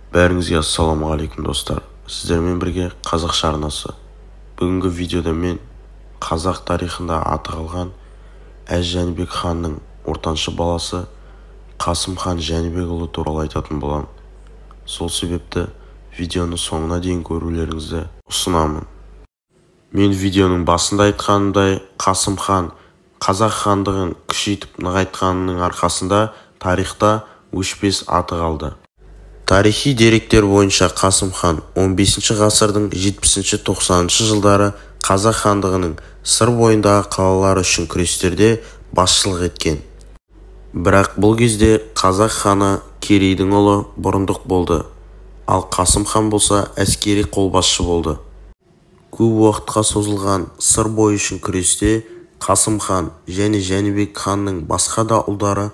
Бәріңізге ассалаумағалейкум, достар! Сіздермен бірге Қазақша арнасы. Бүгінгі видеода мен қазақ тарихында аты қалған Әз Жәнібек ханның ортаншы баласы Қасым хан Жәнібекұлы туралы айтатын боламын. Сол себепті видеоны соңына дейін көрулеріңізді ұсынамын. Мен видеоның басында айтқанымдай, Қасым хан қазақ хандығын күшейтіп нығайтқанының арқасында тарихта өшпес аты қалды. Тарихи деректер бойынша, Қасым хан 15 ғасырдың 70-90 жылдары қазақ хандығының Сыр бойындағы қалалары үшін күрестерде басшылық еткен. Бірақ бұл кезде қазақ ханы Керейдің ұлы Бұрындық болды, ал Қасым хан болса әскери қолбасшы болды. Көп уақытқа созылған Сыр бойы үшін күресте Қасым хан және Жәнібек ханның басқа да ұлдары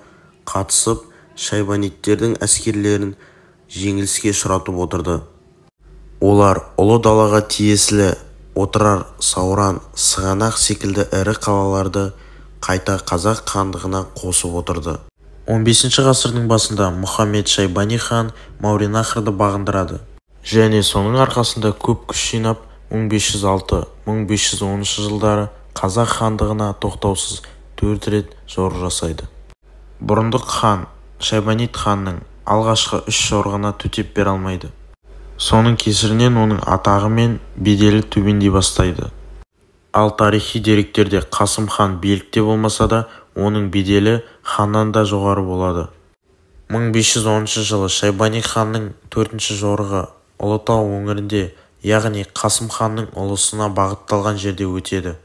қатысып, шайбаниттердің әскерлерін жеңіліске ұшыратып отырды. Олар Ұлы далаға тиесілі Отырар, Сауран, Сығанақ секілді ірі қалаларды қайта қазақ хандығына қосып отырды. 15 ғасырдың басында Мұхаммед Шайбани хан Мауреннахрды бағындырады және соның арқасында көп күш жинап, 1506-1510 жылдары қазақ хандығына тоқтаусыз төрт рет жорық жасайды. Бұрындық хан Шайбанит ханның алғашқы үш жорығына төтеп бере алмайды. Соның кесірінен оның атағы мен беделі төмендей бастайды. Ал тарихи деректерде Қасым хан билікте болмаса да, оның беделі ханнан да жоғары болады. 1510 жылы Шайбани ханның төртінші жорығы Ұлытау өңірінде, яғни Қасым ханның ұлысына бағытталған жерде өтеді.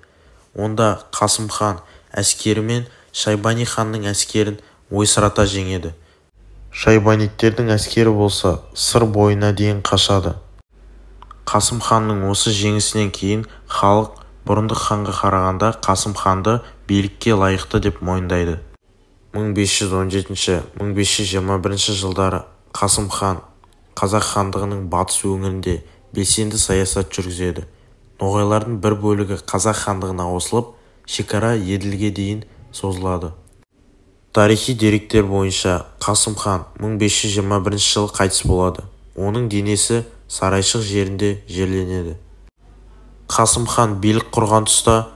Онда Қасым хан әскерімен Шайбани ханның әскерін ойсырата жеңеді. Шайбаниттердің әскері болса Сыр бойына дейін қашады. Қасым ханның осы жеңісінен кейін халық Бұрындық ханға қарағанда Қасым ханды билікке лайықты деп мойындайды. 1517-1521 жылдары Қасым хан қазақ хандығының батыс өңірінде белсенді саясат жүргізеді. Ноғайлардың бір бөлігі қазақ хандығына қосылып, шекара Еділге дейін созылады. Тарихи деректер бойынша, Қасым хан 1521 жылы қайтыс болады. Оның денесі Сарайшық жерінде жерленеді. Қасым хан билік құрған тұста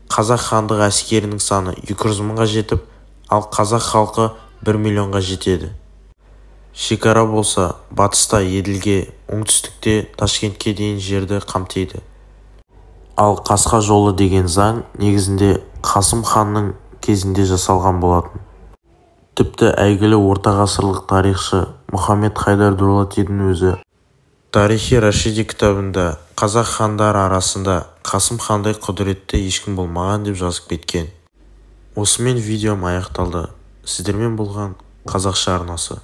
қазақ хандығы әскерінің саны 200 мыңға жетіп, ал қазақ халқы 1 миллионға жетеді. Шекара болса, батыста Еділге, оңтүстікте Ташкентке дейін жерді қамтиды. Ал Қасқа жолы деген заң негізінде Қасым ханның кезінде жасалған болатын. Тіпті әйгілі ортағасырлық тарихшы Мұхаммед Хайдар Дулатидің өзі Тарихи Рашиди кітабында қазақ хандары арасында Қасым хандай құдіретті ешкім болмаған деп жазып кеткен. Осымен видеом аяқталды. Сіздермен болған Қазақша арнасы.